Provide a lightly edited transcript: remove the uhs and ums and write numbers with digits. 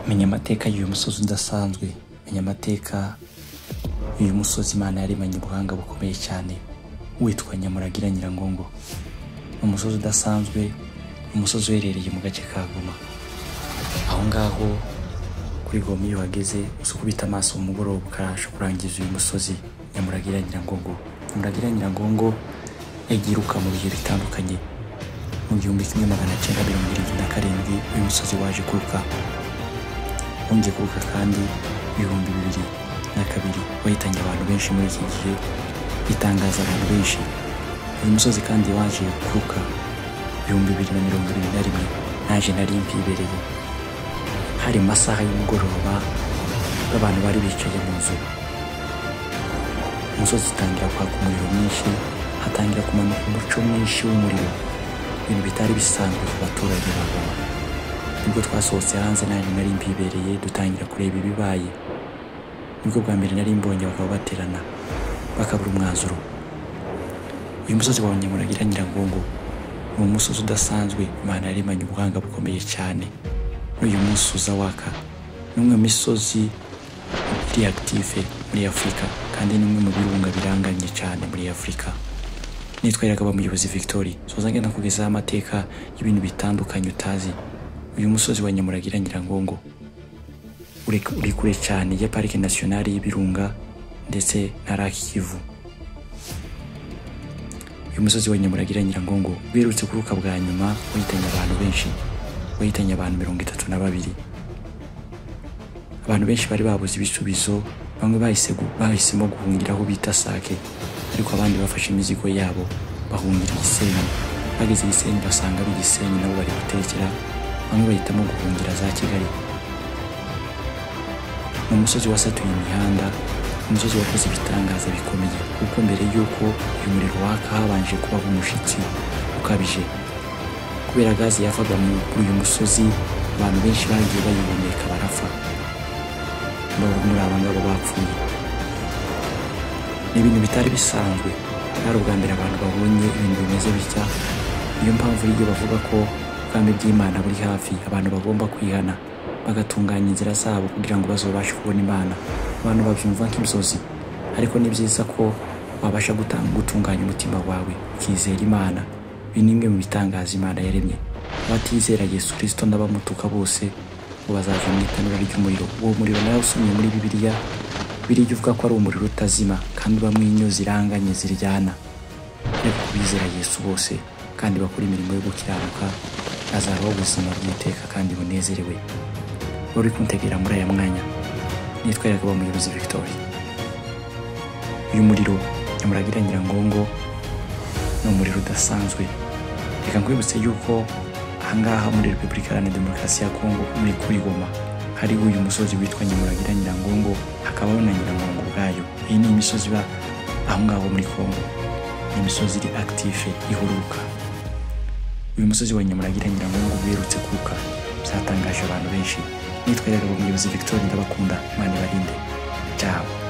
Menya amateka y'uyu musozi udasanzwe, menya amateka y'uyu musozi Imana yaremanye ubuhanga bukomeye cyane, witwa Nyamuragira Nyirangongo. Ni umusozi udasanzwe, ni umusozi uherereye mu gace ka Goma. Aho ngaho kuri Goma iyo uhageze uza ukubita amaso mu mugoroba ukabasha kurangiza uyu musozi Nyamuragira Nyirangongo. Nyamuragira Nyirangongo yagiye iruka mu bihe bitandukanye. Mu 1977 uyu musozi waje kuruka, wongeye kuruka kandi 2002 wahitanye abantu benshi. Muri iki gihe bitangaza abantu benshi. Uyu musozi kandi waje kuruka 2021, naje nari mpibereye. Hari mu masaha y'umugoroba, abantu bari bicaye mu nzu, umusozi utangira kwaka umuriro mwinshi, hatangira kumanuka umuco mwinshi w'umuriro, ibintu bitari bisanzwe ku baturage ba Goma. Nibwo twasohotse hanze, nanjye nari mpibereye, dutangira kureba ibibaye. Nibwo bwa mbere nari mbonye abagabo baterana bakabura umwanzuro. Uyu musozi wa Nyamuragira Nyirangongo ni umusozi udasanzwe, Imana yaremanye ubuhanga bukomeye cyane. N'uyu munsi uza waka. Ni umwe mu misozi iri active muri Afurika, kandi ni umwe mu birunga biranganye cyane muri Afurika. Nitwa Iragaba Muyobozi Victory, soza ngenda kugezaho amateka y'ibintu bitandukanye utazi. Uyu musozi wa Nyamuragira Nyirangongo uri kure cyane ya Parike Nationale y'Ibirunga ndetse na Lake Kivu. Uyu musozi wa Nyamuragira Nyirangongo uherutse kuruka bwa nyuma wahitanye abantu benshi, wahitanye abantu 32. Abantu benshi bari babuze ibisubizo, bamwe bahisemo guhungira aho bita Sake, ariko abandi bafashe imizigo yabo bahungira Gisenyi. Bageze Gisenyi basanga ab'i Gisenyi nabo bari gutekera, bamwe bahitamo guhungira za Kigali. Ni umusozi wasatuye imihanda, umusozi wakoze ibitangaza bikomeye, kuko mbere y'uko uyu muriro waka habanje kubaho umushitsi ukabije. Kubera gazi yavaga muri uyu musozi, abantu benshi bagiye bayihumeka barapfa. Muri aba ngabo bapfuye ni ibintu bitari bisanzwe, bwari ubwa mbere abantu babonye ibintu bimeze bitya. Niyo mpamvu iyo bavuga ko ubwami bw'Imana buri hafi, abantu bagomba kwihana bagatunganya inzira zabo kugira ngo bazobashe kubona Imana. Abantu babyumva nk'inzozi, ariko ni byiza ko wabasha gutunganya umutima wawe ukizera Imana. Ibi ni bimwe mu bitangaza Imana yaremye. Abatizera Yesu Kristo n'abamutuka bose ngo bazaja mu itanura ry'umuriro. Uwo muriro nawe usomye muri Bibiliya, Bibiliya ivuga ko ari umuriro utazima kandi ubamo inyo ziranganye ziryana. Ariko kubizera Yesu bose kandi bakora imirimo yo gukiranuka, bazabaho ubuzima bw'iteka kandi bunezerewe. Uri kuntegera muri aya mwanya, nitwa Iragaba Muyobozi Victory. Uyu muriro Nyamuragira Nyirangongo ni umuriro udasanzwe. Reka nkwibutse yuko ahangaha muri Repubulika Iharanira Demokarasi ya Kongo, muri kuri Goma, hariho uyu musozi witwa Nyamuragira Nyirangongo, hakabaho na Nyirangongo ubwayo. Iyi ni imisozi iba aho ngaho muri Kongo, ni imisozi iri active ihuruka. Uyu musozi wa Nyamuragira Nyirangongo uherutse kuruka, byatangaje abantu benshi. Nitwa Iragaba Muyobozi Victory, ndabakunda, Imana ibarinde. Ciao.